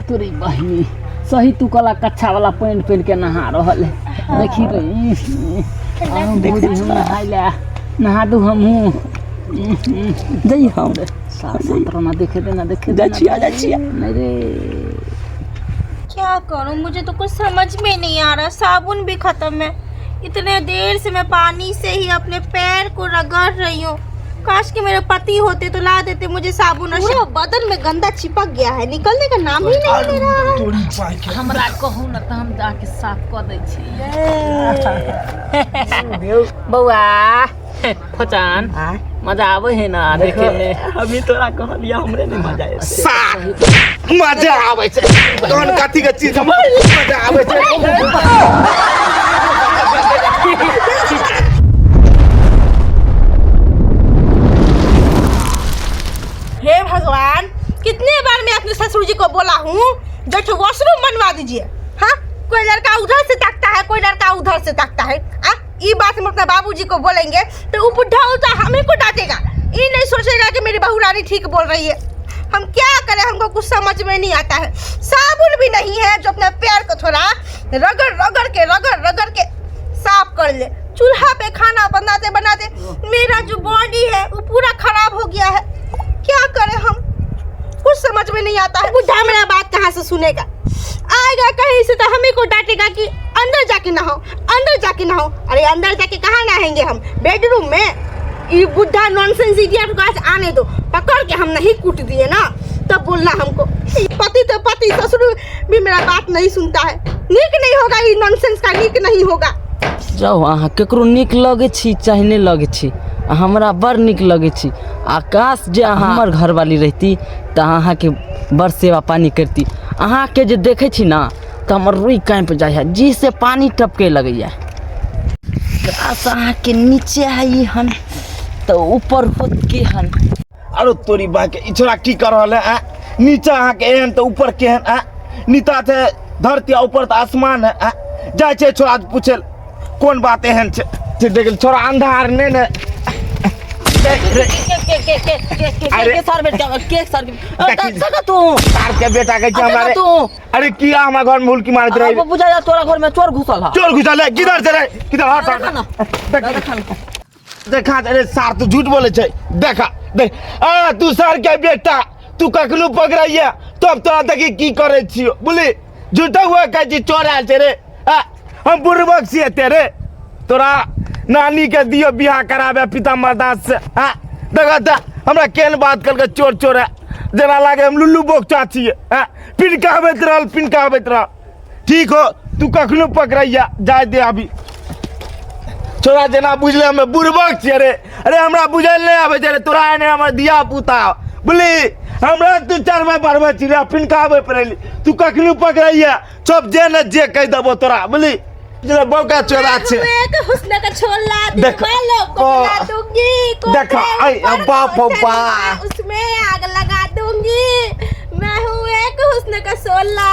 तोरी बहिनी सही तू कला कच्छा वाला पैंट पहिन के नहा रहल है। देखी रे देखी हम नहाय ले नहा दू हमहूँ। जई हम साफ सुथरा ना देखे दे ना देखे जाइ छियै, जाइ छियै। नहीं रे। क्या करूं, मुझे तो कुछ समझ में नहीं आ रहा। साबुन भी खत्म है। इतने देर से मैं पानी से ही अपने पैर को रगड़ रही हूँ। काश कि मेरे पति होते तो ला देते मुझे साबुन। और पूरा बदन में गंदा चिपक गया है, निकलने का नाम ही नहीं ले रहा है। हमरा कहू न तऽ हम जाके साफ कऽ दै छी। बौआ फचान, मजा आबै है ना देखे में? अभी तोरा कहलिया, हमरे नहीं मजा आयल। सार मजा आबै छै। तहन कथी के चीज मजा आबै छै? हे भगवान, कितने बार मैं अपने ससुर जी को बोला हूँ जो वॉशरूम बनवा दीजिए। हाँ, कोई लड़का उधर से ताकता है, कोई लड़का उधर से ताकता है। आ ये बात हम अपने बाबूजी को बोलेंगे तो वो बुढ़ा उल्टा हमें को डांटेगा। ये नहीं सोचेगा कि मेरी बहू रानी ठीक बोल रही है। हम क्या करें, हमको कुछ समझ में नहीं आता है। साबुन भी नहीं है जो अपने पैर को थोड़ा रगड़ रगड़ के रगड़ रगड़ के साफ कर ले। चूल्हा पे खाना बनाते बनाते मेरा जो बॉडी है वो पूरा खराब हो गया है। क्या करें हम, कुछ समझ में नहीं आता है। बुढ़ा मेरा बात कहाँ से सुनेगा? आएगा कहीं से तो हमें को डांटेगा कि अंदर जाके नहाओ, अंदर जाके नहाओ। अरे अंदर जाके कहाँ नहाएंगे हम, बेडरूम में? ये बुढ़ा नॉनसेंस इडियट को आज आने दो, पकड़ के हम नहीं कूट दिए ना तब बोलना हमको। पति तो पति, ससुर भी मेरा बात नहीं सुनता है। नीक नहीं होगा ये नॉनसेंस का, नीक नहीं होगा। जाउ, अहाँ केकरो नीक लगै छी चाहे नहि लगै छी, आ हमरा बड़ नीक लगै छी। आकाश जे अहाँ हमर घरवाली रहिती तऽ अहाँके बड़ सेवा पानी करती। अहाँके जे देखै छी ने तऽ हमर रुइ काँपि जाइ है, जी से पानी टपके लगैया। काश अहाँके नीचे आई हन तऽ ऊपर होत के हन। अरे तोरी बाके, ई छोरा की कर रहल है? आ नीचा अहाँके एहन तऽ ऊपर केहन? आ नीचा छै धरती आ ऊपर तऽ आसमान है। आ जाइ छै छोरा पूछे कोन बात एहन छै। से देख छोरा अंधार नहि ने। अरे के सर बेटा, के सर देखी। तू सार के बेटा कहै छै हमरा रे। तू अरे किया हमरा घर में हुलकी मारैत रही? अब बुझा जा, तोरा घर में चोर घुसल है। चोर घुसल है? किधर से रे, किधर? हट हट। देखा ना। देख देखा। अरे सार तू झूठ बोले छै। देखा देख। आ तू सार के बेटा, तू कखनो पकड़ाइया तब तोरा देखी की करे छियो। बुझली, झूठा हुआ कहै छी चोर आयल छै रे। आ हम बुड़बक छियै तेरे? तोरा नानी के दियो बियाह कराबे पीताम्बर दास से। आ देखा त हमरा केहन बात करके चोर चोर है, जेना लागे हम लुल्लू बोकचा छियै। आ पिनकाबैत रहल, पिनकाबैत रहल। ठीक हो, तू कखनो पकड़ैया जाय दे। अभी छोरा जेना बुझले हमे बुड़बक छियै रे। अरे हमरा बुझल नहि आबै छै रे, तोरा एने हमर धिया पुता। बुझली, हमरा तू चढ़बै पढ़बै छी रे, पिनकाबै पड़ैली। तू कखनो पकड़ैया सब जे ने जे कहि देबो तोरा। बुझली, जेना बौका चोरा छै। एक हुस्न का छोला देखो, वालों को ओ, बुला दूंगी, कोठे देखो, आई, ऊपर बाप हो कोठे बाप। नीचे, उसमें आग लगा दूंगी। मैं हूँ एक हुस्न का सोला।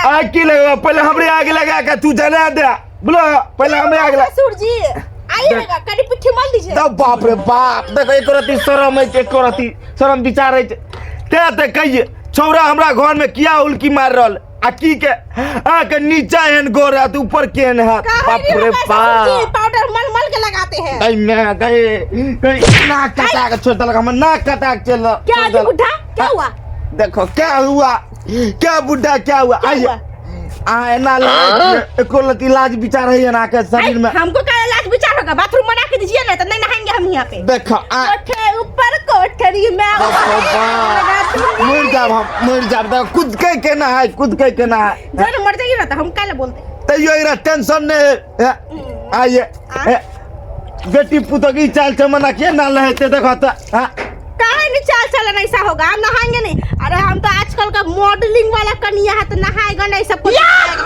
आग की लगा? पहले हमरे आग लगा के तू जला दे। बोलो, पहले हमरे आग लगा। ससुर जी आइए ना, कड़ी पिट्ठी मल दीजिए। तब बाप रे बाप, देखो एको रति शरम है, एको रति शरम विचार है ते ते कहिए छौरा हमरा घर में किया उल्की मार रहल आ की के आ के नीचा एहन गोर है ऊपर केहन है। बाप रे बाप, पाउडर मल मल के लगाते हैं। गई मैं गई गई, नाक कटा के छोड़ देलक हमर, नाक कटा के चल क्या छोड़ जी देलक। बुढ़ा, क्या हुआ? देखो क्या हुआ, क्या बुढ़ा क्या हुआ? आइए हुआ? आ एना लाज एको लती लाज विचार है ना के शरीर में? हमको क्या लाज विचार होगा? बाथरूम बना के दीजिए ना तो नहीं नहाएंगे हम यहाँ पे। देखो आ कोठे ऊपर कोठरी में बाप रे बाप, लगा दूंगी। मर जाब हम, मर जाब। देखो कूद के केना है, कूद के केना है। जब मर जाइए ना तो हम क्या बोलते? तैयो एकरा टेंशन नहीं है। आइए ए, बेटी पुतोह की चाल चमना के ना लहते। देखो तो हाँ। काहे नहीं चाल चलन ऐसा होगा? हम नहाएंगे नहीं? अरे हम तो आजकल का मॉडलिंग वाला कनिया है तो नहाएगा नहीं, सबको दिखाएगा।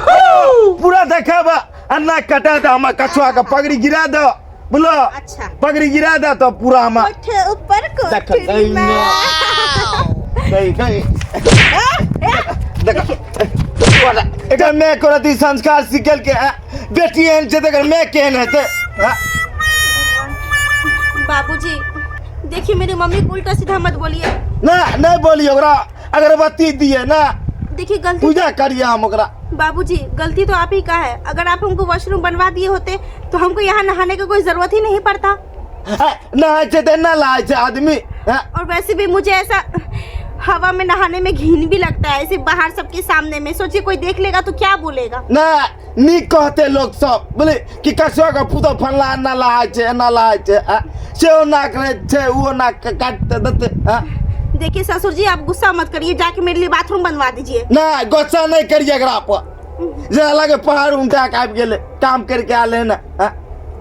पूरा देखेब आ नाक कटा दे हमर, कछुआ के पगड़ी गिरा दो। बोलो। अच्छा। पगड़ी गिरा दे तो पूरा हम कोठे ऊपर देख कोठरी में गई गई। ए, ए, देखो एकर मैं करती संस्कार सिखल के आ, बेटी एहन छै तऽ एकर मैं केहन हेतै? आ, बाबूजी देखिए, मेरी मम्मी को उल्टा सीधा मत बोलिए। ना नहीं बोलिए, ओकरा अगरबत्ती दिए ना। देखिए गलती पूजा करिए हम ओकरा। बाबूजी गलती तो आप ही का है। अगर आप हमको वॉशरूम बनवा दिए होते तो हमको यहाँ नहाने का कोई ज़रूरत ही नहीं पड़ता। नहाय छै तऽ एना नहाय छै आदमी हैं? और वैसे भी मुझे ऐसा हवा में नहाने में घिन भी लगता है, ऐसे बाहर सबके सामने में। सोचिए कोई देख लेगा तो क्या बोलेगा। नहि नीक कहते लोक सब बुझली कि कसुआ के पुतहु फल्ला एना नहाय छै एना नहाय छै आ सेहो नाक रहै छै ओहो नाक के काटि देतै आ देखिए ससुर जी आप गुस्सा मत करिए, जाके मेरे लिए बाथरूम बनवा दीजिए। नहि गुस्सा नहि करिए एकरा पर, जेना लगे पहाड़ उल्टा के आबि गेलै काम करके आयल है ने आ?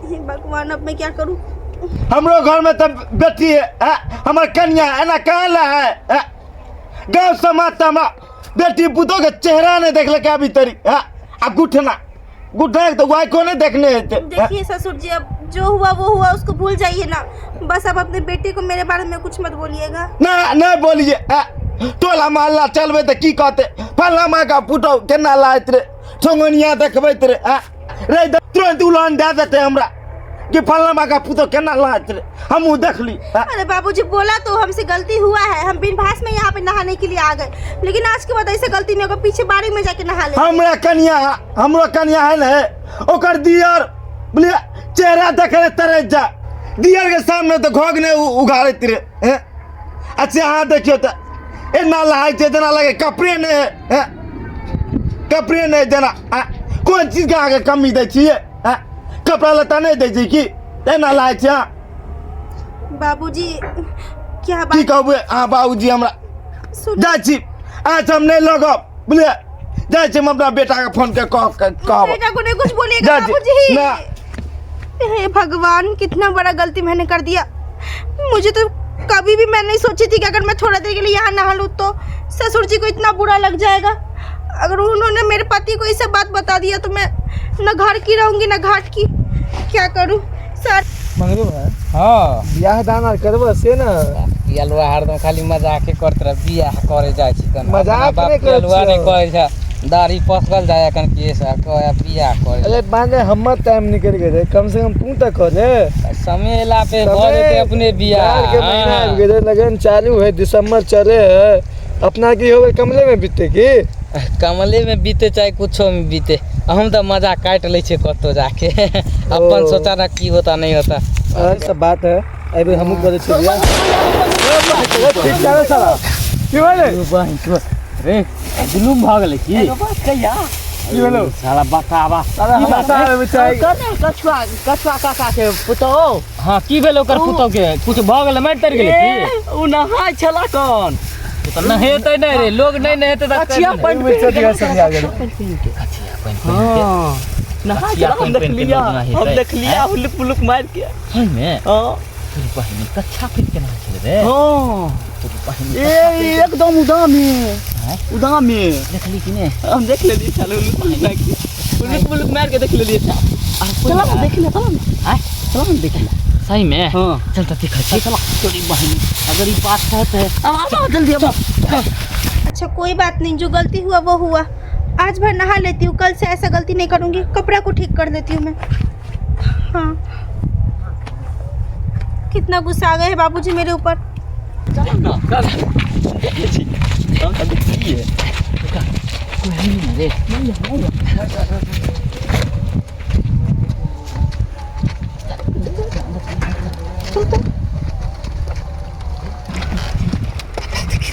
हे भगवान अब मैं क्या करूँ। हमरो घर में तऽ बेटी है आ? हमर कन्या एना कहाँ ला है आ? गाँव समाज तऽ हमरा बेटी पुतोह के चेहरा नहि देखलकै अभी तरी आ? आ गुठना गुठना के तऽ वाइको नहि देखने हेतै आ? देखिए ससुर जी अब जो हुआ वो हुआ, उसको भूल जाइए ना। बस अब अपने बेटे को मेरे बारे में कुछ मत बोलिएगा। ना नहीं बोलिए आ, टोला मोहल्ला चलबै तऽ की कहतै फल्ला माँ का पुतहु केना लाइत रे ठोंगनिया देखबैत रे आ रे तऽ तुरंत उलान दए देतै हमरा कि फल्ला माँ का पुतहु केना लाइत रे हमहूँ देखली आ, अरे बाबूजी बोला तो हमसे गलती हुआ है, हम बिन भास में यहाँ पे नहाने के लिए आ गए, लेकिन आज के बाद ऐसे गलती नहीं होगा, पीछे बाड़ी में जाके नहा ले। हमरा कनिया हमरो कनिया है ने ओकर दियर बुझलियै चेहरा देखले तरस जा दियर के सामने तऽ घोघ नहि उघारैत रे हैं। अच्छा अहाँ देखियौ तऽ एना लहाइ छै जेना लगै कपड़े नहि है हैं। कपड़े नहि जेना आ, कोन चीजके अहाँके कमी दै छियै हैं? कपड़ा लत्ता नहि दै छै की एना लहाइ छै अहाँ? बाबूजी क्या की बात कहबै अहाँ बाबूजी हमरा सुन जाइ छी अहाँ हम नहि लगब बुझलियै जाइ छी हम अपना बेटाके फोन के कह कहब। बेटा को नहीं कुछ बोलिएगा जा जी, बाबूजी। ना। हे भगवान कितना बड़ा गलती मैंने कर दिया। मुझे तो कभी भी मैं नहीं सोची थी कि अगर मैं थोड़ा देर के लिए यहाँ नहा लूँ तो ससुर जी को इतना बुरा लग जाएगा। अगर उन्होंने मेरे पति को ये सब बात बता दिया तो मैं न घर की रहूँगी न घाट की। क्या करूँ सर। मंगरू भाई हाँ बियाह दान आर करबह से ने। पियलुआ हरदम खाली मजाके करत रह, बियाह करे जाइ छी कन। मजाक अपना बाप नहि करै पियलुआ नहि छियौ। करै छै, दाढ़ी पसकल जाय एखन केस आ कहे बियाह करे। अरे मान ले हमर टाइम निकलि गेलै, कम से कम तू तऽ कऽ ले। समय एला पे भऽ जेतै अपने बियाह। जाड़ के महीना हाँ। आबि गेलै, लगन चालू है, दिसंबर चले है, अपना की होबै कमले में बीते की? कमले में बीते चाहे कुछो में बीते, हम तऽ मजा काटि लै छियै कतौ जाके। अपन सोचा ना की होता नहीं होता। और सब बात है, एहि हमहूँ करै छियै बियाह। ठीक छै साला। की भेलै? रे जुलुम भऽ गेलै की? की भेलौ? साला बताबा। साला हमरा साला चाही। कछुआ कछुआ काका के पुतोह। हाँ की भेल ओकर पुतोह के? कुछ भऽ गेलै, मारि तारि गेलै की? ओ नहाय छला कन। ओ तऽ नहेतै नहि रे, लोग नहि नहेतै तऽ कछिया पानि पानि चटिया सरिया गेलै। हाँ नहाय कछिया छला, हम पानि पहिन के देखलिया, लोग नहेतै। हम देखलिया हुलुक पुलुक मारि के। सही में? हाँ तोरी बहिनी कच्छा पहिन के नहाय छलै रे। हाँ तोरी बहिनी ए एकदम उदामे उदामे देखली कि नहि? हम देख लेलियै छल हुलुक पुलुक मारि के, हुलुक पुलुक मारि के देख लेलियै छल। चला ना देख ले, चला ना। आँय? चला ना देख ले। सही में? हाँ। चल तऽ देखै छी। चला तोरी बहिनी अगर ई बात सच है। अब आओ जल्दी अब। अच्छा कोई बात नहीं, जो गलती हुआ वो हुआ। आज भर नहा लेती हूँ, कल से ऐसा गलती नहीं करूँगी। कपड़ा को ठीक कर देती हूँ मैं। हाँ कितना गुस्सा आ गए है बाबूजी मेरे ऊपर। चला ना चल देखै छी हम तऽ देखलियै। रे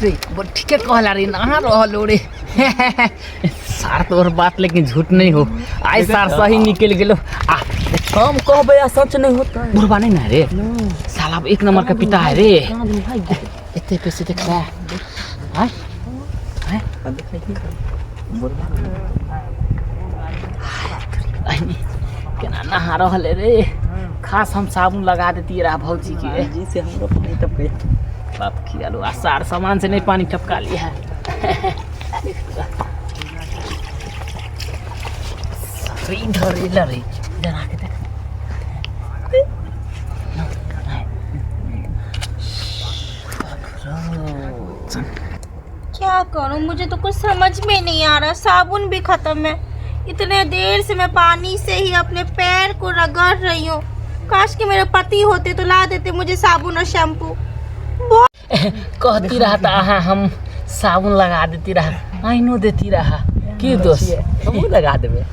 रे ठीके कहला रे, नहा रहल हो रे सार। तोहर बात लेकिन झूठ नहीं हो, आइ सार सही निकलि गेलो। आ हम कहबै आ सच नहीं होता। बुढ़बा नहीं ना रे साला, एक नंबर का पिता है रे। इतने पैसे देख रहा है। आय? आय? आय, केना नहा रहल है रे। खास हम साबुन लगा देती रहा भौजी के। जी से हमरो पानी टपके। बाप खियालो आ सार सामान से नहीं पानी टपका लिया है। रे इधर इधर रे, इधर आके देख। क्या करूं, मुझे तो कुछ समझ में नहीं आ रहा। साबुन भी ख़त्म है। इतने देर से मैं पानी से ही अपने पैर को रगड़ रही हूँ। काश कि मेरे पति होते तो ला देते मुझे साबुन और शैम्पू। बहुत कहती रहता अहाँ हम साबुन लगा देती रहा, आइनो देती रहा। की दोस्त? हमहूँ लगा देबै।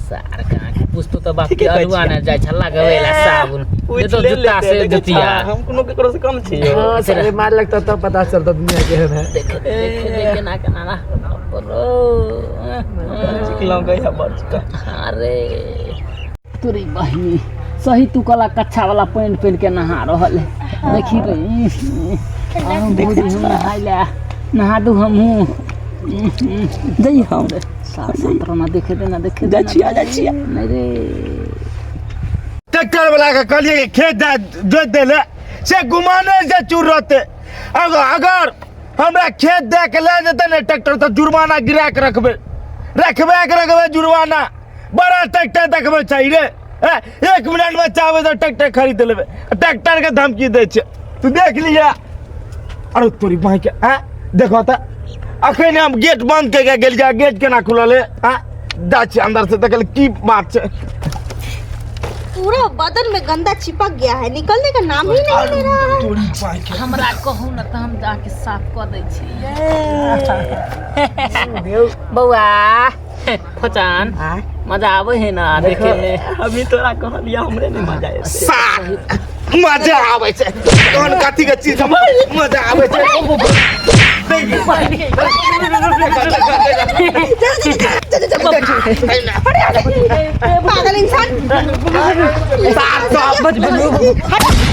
सार कहाँ के पूछतो तऽ बाप ठीके के कहै अरुआ छियै। ने जाइ छल्ला गवेला साबुन पूछि देतो ले जूता लेतै, से देखै जुतिया। छह, हम कोनो केकरो से कम छी। हाँ सारे मार लगता तब पता चलता दुनिया केहन है। देख देख देख केना केना ना बरो। चिकलौं गई है बड़ चिकन। अरे तोरी बहिनी, सही तू कला कच्छा वाला पैंट पहिन के नहा रहल है। देखी रे, देख नहाय ले, नहा दू हमहूँ। जइ हम। साफ सुथरा ना देखे दे, ना देखे दे। जाइ छियै, जाइ छियै। नहीं रे। ट्रैक्टर वाला के कहलिए कि खेत जा जोत दे ले, से गुमाने से चूर रहते। अगर अगर हमरा खेत दे के ले जेतै ने ट्रैक्टर तऽ जुर्माना गिरा के रखबै, रखबे के रखबै जुर्माना। बड़ा ट्रैक्टर देखबै चाही रे। 1 मिनट में चाहबै तऽ ट्रैक्टर खरीद लेबै। ट्रैक्टर के धमकी दै छै, तू देख लिया। अरे तोरी बाँहि के, आँय देखो तऽ अखन हम गेट बंद कऽ के गेलियै, गेट केना खुलल है? आँय जाइ छियै अंदर से देखल की बात छै। पूरा बदन में गंदा चिपक गया है, निकलने का नाम ही नहीं ले रहा है। हमरा कहू ने तऽ हम जाके साफ कऽ दै छी। बौआ फोचान, मजा आबै है ना देखे में? अभी तोरा कहलियै, हमरे नहि मजा एतै। सार मजा आबै छै, कोन कथी के चीज मजा आबै छै? पागल इंसान। सार सब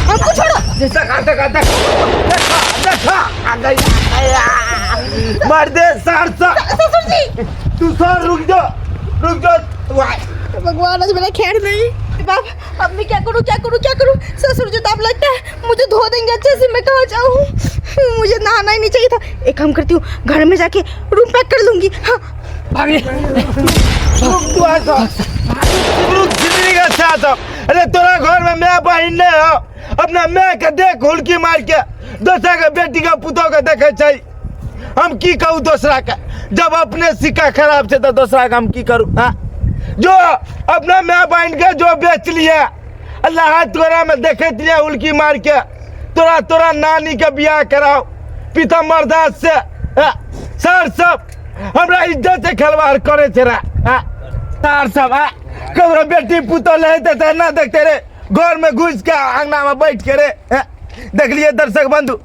हमको छोड़ो। देखा देखा देखा देखा देखा, आ गई आ गया। मार दे सार सब। ससुर जी। तू सर रुक जा, रुक जा तू आ। भगवान, आज मेरा खैर नहीं। बाप, अब मैं क्या करूँ, क्या करूँ, क्या करूँ? ससुर जी तो अब लगता है मुझे धो देंगे अच्छे से। मैं कहाँ जाऊँ? मुझे नहाना ही नहीं चाहिए था। एक काम करती हूँ, घर में जाके रूम पैक कर लूँगी। हाँ। रुक तू आ जा। रुक जिंदगी का साथ। अरे तोरा घर में मैं बहिन नहीं हो, अपना मैं के देख हुलकी मार के दोसरा के बेटी के पुतोह के देखे छै। हम की कहूँ दोसरा के, जब अपने सिक्का खराब छै तो दोसरा के हम की करूँ? हाँ जो अपना मैं बहिन के जो बेच लिए अल्लाह तोरा में देखे लिए हुलकी मार के। तोरा तोरा नानी के बियाह कराओ पीताम्बर दास से। हाँ, सर सब हमरा इज्जत से खिलवाड़ करे छै रे। हाँ, तार सब, हाँ, ककरो बेटी पुतोह लेते तऽ ना देखते रे, घर में घुस के अंगना में बैठ के रे। हाँ, देखलिए दर्शक बंधु,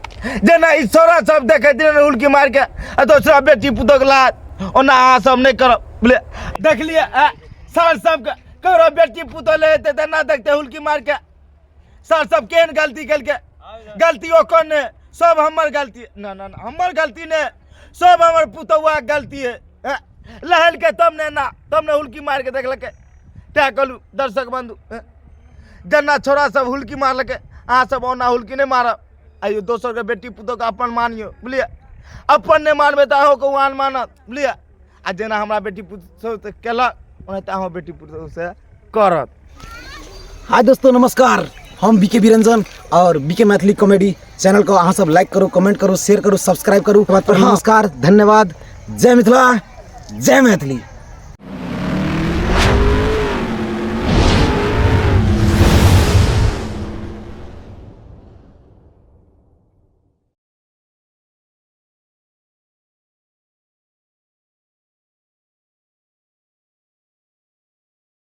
जेना ई छोरा सब देखैत रहे हुलकी मार के आ दोसरा बेटी पुतोह के लात, ओना अहाँ सब नहि करब। बुझलिए? देखलिए, हाँ, सर सबके ककरो बेटी पुतोह लेते तऽ ना देखते हुलकी मार के। सर सब केहन गलती केलकै? गलती ओकर नहि, सब हमर गलती। ना ना ना, हमर गलती नहि, सब हमर पुतौआ के गलती है। हैं? लहलकै तब ने ना, तब ने हुलकी मार के देखलकै। तैं कहलू दर्शक बंधु, हैं? जेना छोरा सब हुलकी मारलकै, अहाँ सब ओना हुलकी नहि मारब। आइयो दोसरके बेटी पुतोहके अपन मानियौ, बुझलियै? अपन नहि मानबै तऽ अहूँके ओ आन मानत, बुझलियै? आ जेना हमरा बेटी पुतोह केलक, ओनाहिते अहूँ बेटी पुतोह से करत। हाय दोस्तों, नमस्कार। हम बीके बिरंजन और बीके मैथिली कॉमेडी चैनल को अहाँ सब लाइक करू, कमेंट करू, शेयर करू, सब्सक्राइब करू। बात पर नमस्कार, धन्यवाद। जय मिथिला, जय मैथिली।